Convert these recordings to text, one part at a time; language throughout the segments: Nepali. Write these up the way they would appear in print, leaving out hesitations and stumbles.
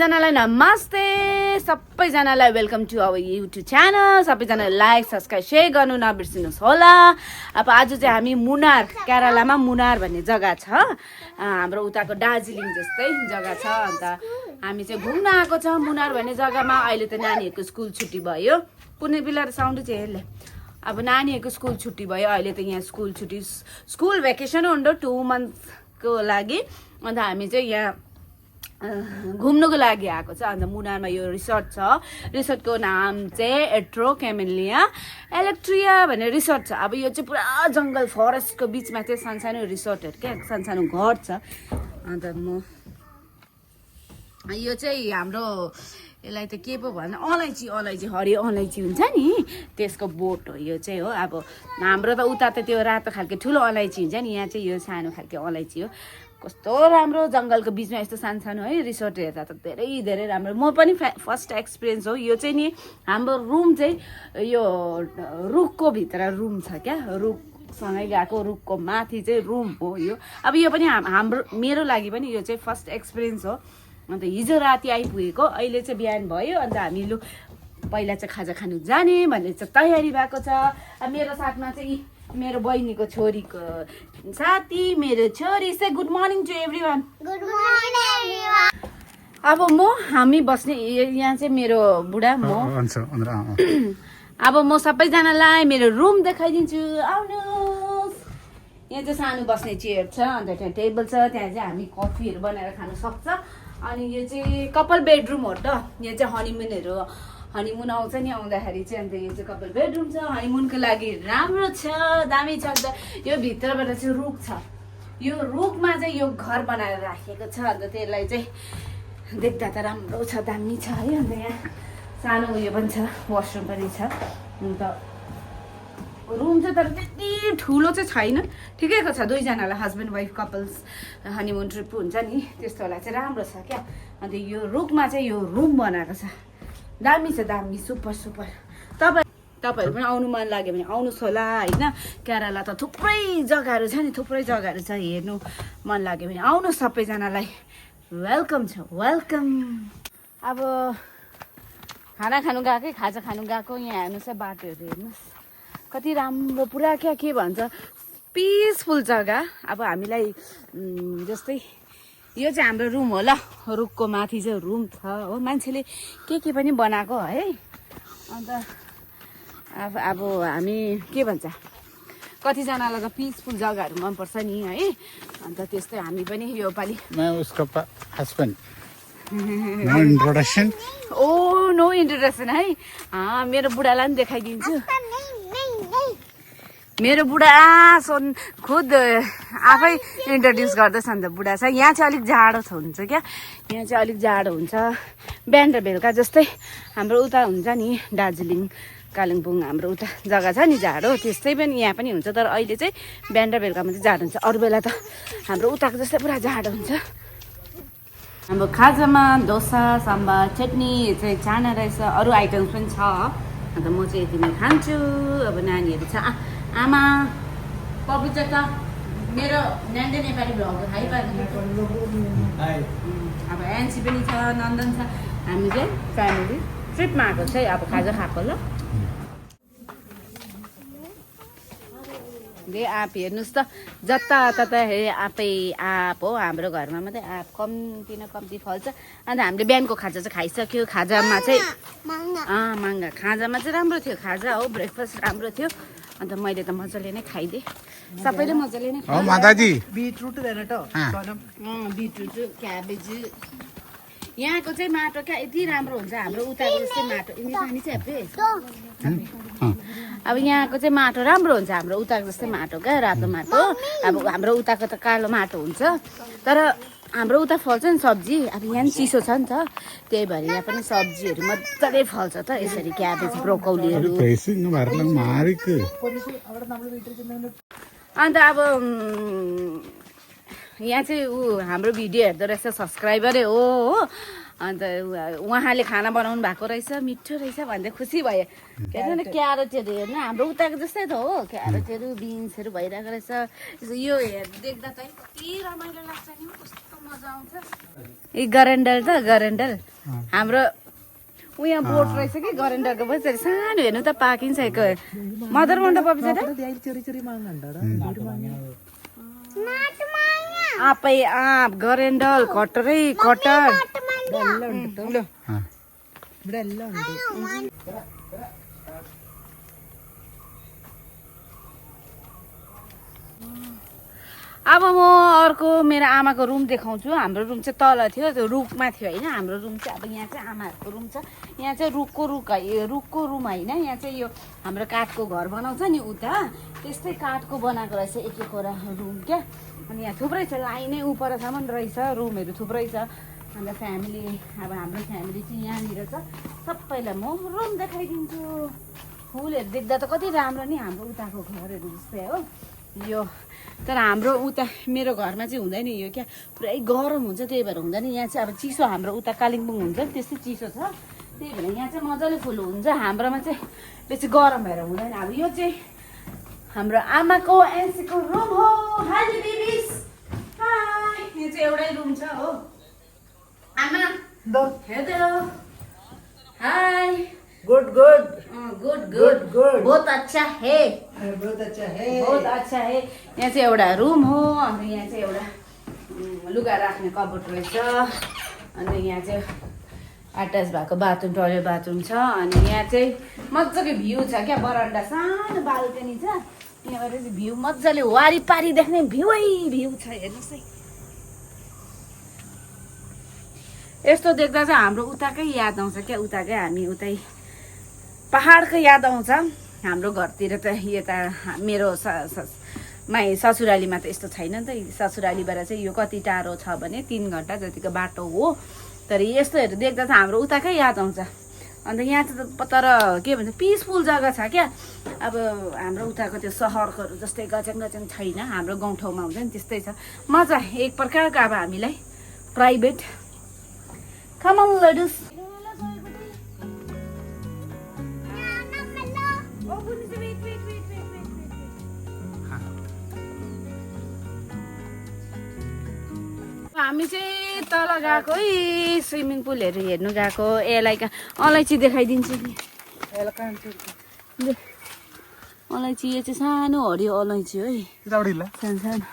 सबैजनालाई नमस्ते, सबैजनालाई welcome to our YouTube channel. सबैजनाले लाइक सब्सक्राइब सेयर गर्नु नबिर्सिनुहोस् होला। अब आज चाहिँ हामी मुनार, केरलामा मुनार भन्ने जग्गा छ, हाम्रो उताको दार्जिलिङ जस्तै जग्गा छ। अन्त हामी चाहिँ घुम्न आएको छ मुनार भन्ने जग्गामा। अहिले त नानीहरूको स्कुल छुट्टी भयो। कुनै बेला साउन्ड चाहिँ हेर्ले। अब नानीहरूको स्कुल छुट्टी भयो। अहिले त यहाँ स्कुल छुट्टी, स्कुल भ्याकेसन हुँदो 2 मन्थको लागि। अन्त हामी चाहिँ यहाँ घुम्नुको लागि आएको छ। अन्त मुनारमा यो रिसोर्ट छ। रिसोर्टको नाम चाहिँ एट्रो क्यामेलिया इलेक्ट्रिया भन्ने रिसोर्ट छ। अब यो चाहिँ पुरा जङ्गल फरेस्टको बिचमा चाहिँ सानसानो रिसोर्टहरू क्या, सानसानो घर छ। अन्त यो चाहिँ हाम्रो यसलाई त के पो भन्छ, अलैँची हरियो अलैँची हुन्छ नि, त्यसको बोट हो यो चाहिँ हो। अब हाम्रो त उता त त्यो रातो खालको ठुलो अलैँची हुन्छ नि, यहाँ चाहिँ यो सानो खालको अलैँची हो। कस्तो राम्रो जङ्गलको बिचमा यस्तो सानसानो है रिसोर्ट हेर्दा त धेरै राम्रो। म पनि फर्स्ट एक्सपिरियन्स हो यो चाहिँ नि। हाम्रो रुम चाहिँ यो रुखको भित्र रुम छ क्या, रुखसँगै गएको, रुखको माथि चाहिँ रुम हो यो। अब यो पनि मेरो लागि पनि यो चाहिँ फर्स्ट एक्सपिरियन्स हो। अन्त हिजो राति आइपुगेको, अहिले चाहिँ बिहान भयो। अन्त हामी लु पहिला चाहिँ खाजा खानु जाने भन्ने चाहिँ तयारी भएको छ। अब मेरो साथमा चाहिँ मेरो बहिनीको छोरीको साथी, मेरो छोरी say good morning to everyone. Good morning everyone. अब हामी बस्ने यहाँ चाहिँ मेरो बुढा म। अब म सबैजनालाई मेरो रुम देखाइदिन्छु, आउनुहोस्। यहाँ चाहिँ सानो बस्ने चेयर छ, अन्त त्यहाँ टेबल छ, त्यहाँ चाहिँ हामी कफीहरू बनाएर खान सक्छ। अनि यो चाहिँ कपल बेडरुम हो त। यहाँ चाहिँ हनीमुन आउँछ नि, आउँदाखेरि चाहिँ अन्त यो चाहिँ कपल बेडरुम छ। हनीमुनको लागि राम्रो छ, दामी छ। अन्त यो भित्रबाट चाहिँ रुख छ, यो रुखमा चाहिँ यो घर बनाएर राखेको छ। अन्त त्यसलाई चाहिँ देख्दा त राम्रो छ, दामी छ है। अन्त यहाँ सानो उयो पनि छ, वासरुम पनि छ। अन्त रुम चाहिँ तर त्यति ठुलो चाहिँ छैन, ठिकैको छ। 2जनालाई husband wife couples honeymoon trip हुन्छ नि, त्यस्तोलाई चाहिँ राम्रो छ क्या। अन्त यो रुखमा चाहिँ यो रुम बनाएको छ, दामी छ, दामी, सुपर। तपाईँहरू पनि आउनु मन लाग्यो भने आउनुहोस् होला होइन। केरला त थुप्रै जग्गाहरू छ नि, हेर्नु मन लाग्यो भने आउनुहोस्। सबैजनालाई वेलकम छ, वेलकम। अब खाना खानु गएकै, खाजा खानु गएको, यहाँ हेर्नुहोस् है, बाटोहरू हेर्नुहोस् कति राम्रो, पुरा के भन्छ, पिसफुल जग्गा। अब हामीलाई जस्तै यो चाहिँ हाम्रो रुम हो ल, रुखको माथि चाहिँ रुम छ हो। मान्छेले के पनि बनाएको है। अन्त अब हामी के भन्छ, कतिजनालाई त पिसफुल जग्गाहरू मनपर्छ नि है। अन्त त्यस्तै हामी पनि यो पालि नो इन्ट्रोडक्सन है। मेरो बुढालाई पनि देखाइदिन्छु। मेरो बुढा खुद आफै इन्ट्रोड्युस गर्दैछ। अन्त बुढा छ यहाँ चाहिँ अलिक जाडो हुन्छ क्या, यहाँ चाहिँ अलिक जाडो हुन्छ। बिहान र बेलुका जस्तै हाम्रो उता हुन्छ नि, दार्जिलिङ कालिम्पोङ हाम्रो उता जग्गा छ नि जाडो, त्यस्तै पनि यहाँ पनि हुन्छ। तर अहिले चाहिँ बिहान र बेलुकामा चाहिँ जाडो हुन्छ, अरू बेला त हाम्रो उताको जस्तै पुरा जाडो हुन्छ। हाम्रो खाजामा डोसा, साम्बार, चटनी चाहिँ चाना रहेछ, अरू आइटम्स पनि छ। अन्त म चाहिँ यति नै खान्छु। अब नानीहरू छ, आमा पपु चाहिँ त मेरो न्यान्डे नेपाली भ्लग खाइपार्नु। अब एन्सी पनि छ, नन्दन छ। हामी चाहिँ फ्यामिली ट्रिपमा आएको चाहिँ अब खाजा खाएको ल। आँप हेर्नुहोस् त, जतातता आँपै आँप हो। हाम्रो घरमा मात्रै आँप कम्ती फल्छ। अन्त हामीले बिहानको खाजा चाहिँ खाइसक्यो। खाजामा चाहिँ माङ्गा, खाजामा चाहिँ राम्रो थियो, खाजा हो, ब्रेकफास्ट राम्रो थियो। अन्त मैले त मजाले नै खाइदिएँ, सबैले मजाले नै खाइदिएँ। बिटरुट क्याबेज, यहाँको चाहिँ माटो क्या यति राम्रो हुन्छ, हाम्रो उताको जस्तै माटो। पानी चाहिँ अब यहाँको चाहिँ माटो राम्रो हुन्छ, हाम्रो उताको जस्तै माटो क्या, रातो माटो। अब हाम्रो उताको त कालो माटो हुन्छ, तर हाम्रो उता फल्छ नि सब्जी। अब यहाँ पनि चिसो छ नि त, त्यही भएर यहाँ पनि सब्जीहरू मजाले फल्छ त, यसरी क्याबेज, ब्रोकौलीहरू। अन्त अब यहाँ चाहिँ हाम्रो भिडियो हेर्दो रहेछ, सब्सक्राइबरै हो। अन्त उहाँले खाना बनाउनु भएको रहेछ, मिठो रहेछ भन्दै खुसी भयो। के भन्छ क्यारेटहरू हेर्नु हाम्रो उताको जस्तै त हो, क्यारेटहरू बिन्सहरू भइरहेको रहेछ। यो देख्दा चाहिँ कति रमाइलो लाग्छ नि, कस्तो ए गरेन्डल त गरेन्डल हाम्रो उहाँ बोट रहेछ कि गरेन्डलको पनि सानो हेर्नु त पाकिन्छ मदर मन त पपिचा आँपै आँप गरेन्डल कटरै कटर अब म अर्को मेरो आमाको रुम देखाउँछु हाम्रो रुम चाहिँ तल थियो त्यो रुखमा थियो होइन हाम्रो रुम चाहिँ अब यहाँ चाहिँ आमाहरूको रुम छ यहाँ चाहिँ रुखको रुम होइन यहाँ चाहिँ यो हाम्रो काठको घर बनाउँछ नि उता त्यस्तै काठको बनाएको रहेछ एक एकवटा रुम क्या अनि यहाँ थुप्रै छ लाइनै उपरसम्म रहेछ रुमहरू थुप्रै छ अन्त फ्यामिली अब हाम्रो फ्यामिली चाहिँ यहाँनिर छ सबैलाई म रुम देखाइदिन्छु फुलहरू देख्दा त कति राम्रो नि हाम्रो उताको घरहरू जस्तै हो यो तर हाम्रो उता मेरो घरमा चाहिँ हुँदैन यो क्या पुरै गरम हुन्छ त्यही भएर हुँदैन यहाँ चाहिँ अब चिसो हाम्रो उता कालिम्पोङ हुन्छ नि त्यस्तै चिसो छ त्यही भएर यहाँ चाहिँ मजाले फुल हुन्छ हाम्रोमा चाहिँ बेसी गरम भएर हुँदैन अब यो चाहिँ हाम्रो आमाको एनसीको रुम हो हाई बेबिस हाई यो चाहिँ एउटै रुम छ हो आमा hello hi good good good good good बहुत अच्छा है बहुत अच्छा है बहुत अच्छा है यहाँ चाहिँ एउटा रुम हो अन्त यहाँ चाहिँ एउटा लुगा राख्ने कबोर्ड रहेछ अन्त यहाँ चाहिँ अट्याच भएको बाथरुम टोयलेट बाथरुम छ अनि यहाँ चाहिँ मजाको भ्यू छ क्या बरन्डा सानो बाल्कनी छ यहाँबाट चाहिँ भ्यू मजाले वारिपारि देख्ने भ्यूै भ्यू छ हेर्नुहोस् है यस्तो देख्दा चाहिँ हाम्रो उताकै याद आउँछ क्या उताकै हामी उतै पहाडको याद आउँछ हाम्रो घरतिर त यता मेरो ससुरालीमा त यस्तो छैन नि त ससुरालीबाट चाहिँ यो कति टाढो छ भने 3 घन्टा जतिको बाटो हो तर यस्तोहरू देख्दा चाहिँ हाम्रो उताकै याद आउँछ अन्त यहाँ चाहिँ तर के भन्छ पिसफुल जग्गा छ क्या अब हाम्रो उताको त्यो सहरहरू जस्तै गजङ गजङ छैन हाम्रो गाउँठाउँमा हुन्छ नि त्यस्तै छ मजा एक प्रकारको अब हामीलाई प्राइभेट Come on, ladies. हामी चाहिँ तल गएको है स्विमिङ पुलहरू हेर्नु गएको यसलाई अलैँची देखाइदिन्छु नि अलैँची यो चाहिँ सानो हरियो अलैँची है सानो सानो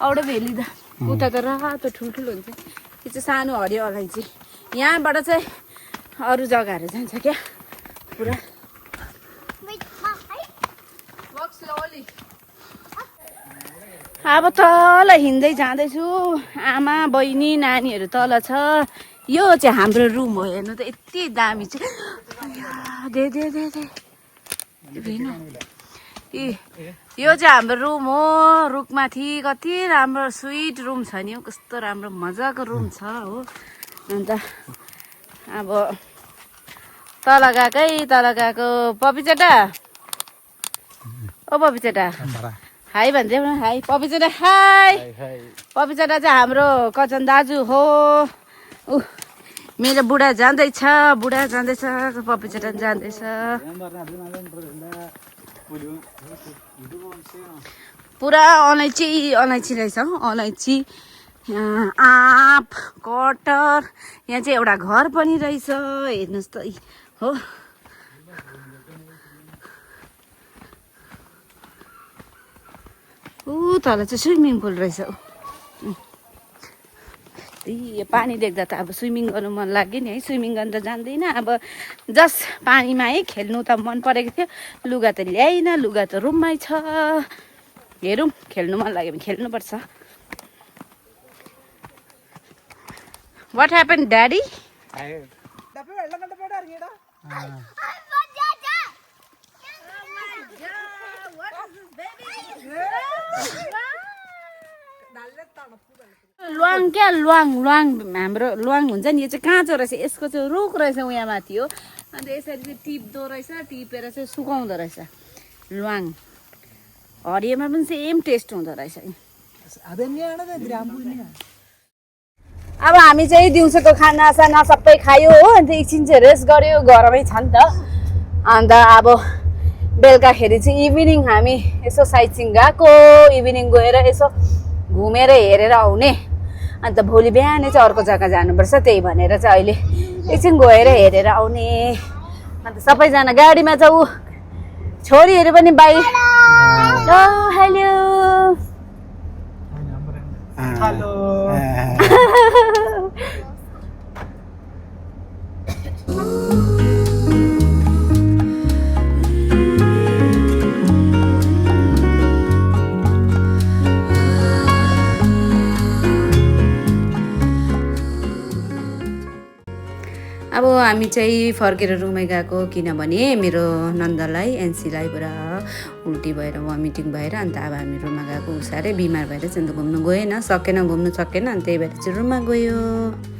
औडे भेली त उता त रातो ठुल्ठुलो हुन्छ यो चाहिँ सानो हरियो अलैँची यहाँबाट चाहिँ अरू जग्गाहरू जान्छ क्या पुरा अब तल हिँड्दै जाँदैछु आमा बहिनी नानीहरू तल छ यो चाहिँ हाम्रो रुम हो हेर्नु त यति दामी चाहिँ दे दे दे दे यो चाहिँ हाम्रो रुम हो रुखमाथि कति राम्रो स्विट रुम छ नि कस्तो राम्रो मजाको रुम छ हो अन्त अब तल गएको पपिचटा ओ पपिचटा हाई भन्छ हाई पपिचटा हाई पपिचटा चाहिँ हाम्रो कचन दाजु हो मेरो बुढा जाँदैछ पपिचटा जाँदैछ पुरा अलैँची रहेछ अलैँची आँप कटहर यहाँ चाहिँ एउटा घर पनि रहेछ हेर्नुहोस् त हो तल चाहिँ स्विमिङ पुल रहेछ यो पानी देख्दा त अब स्विमिङ गर्नु मन लाग्यो नि है स्विमिङ गर्नु त जान्दैन अब जस्ट पानीमा है खेल्नु त मन परेको थियो लुगा त ल्याइन लुगा त रुममै छ हेरौँ खेल्नु मन लाग्यो भने खेल्नुपर्छ What happened, Daddy? ल्वाङ क्या ल्वाङ हाम्रो ल्वाङ हुन्छ नि यो चाहिँ काँचो रहेछ यसको चाहिँ रुख रहेछ उहाँ माथि हो अन्त यसरी चाहिँ टिप्दो रहेछ टिपेर चाहिँ सुकाउँदो रहेछ ल्वाङ हरियोमा पनि सेम टेस्ट हुँदो रहेछ अब हामी चाहिँ दिउँसोको खानासाना सबै खायो हो अन्त एकछिन चाहिँ रेस्ट गऱ्यो गरमै छ नि त अन्त अब बेलुकाखेरि चाहिँ इभिनिङ हामी यसो साइट सिन गएको इभिनिङ गएर यसो घुमेर हेरेर आउने अन्त भोलि बिहानै चाहिँ अर्को जग्गा जानुपर्छ त्यही भनेर चाहिँ अहिले एकछिन गएर हेरेर आउने अन्त सबैजना गाडीमा छ ऊ छोरीहरू पनि बाइक हेलो हेलो अब हामी चाहिँ फर्केर रुमै गएको किनभने मेरो नन्दलाई एनसीलाई पुरा उल्टी भएर भमिटिङ भएर अन्त अब हामी रुममा गएको ऊ साह्रै बिमार भएर चाहिँ अन्त घुम्नु गएन घुम्नु सकेन अनि त्यही भएर चाहिँ रुममा गयो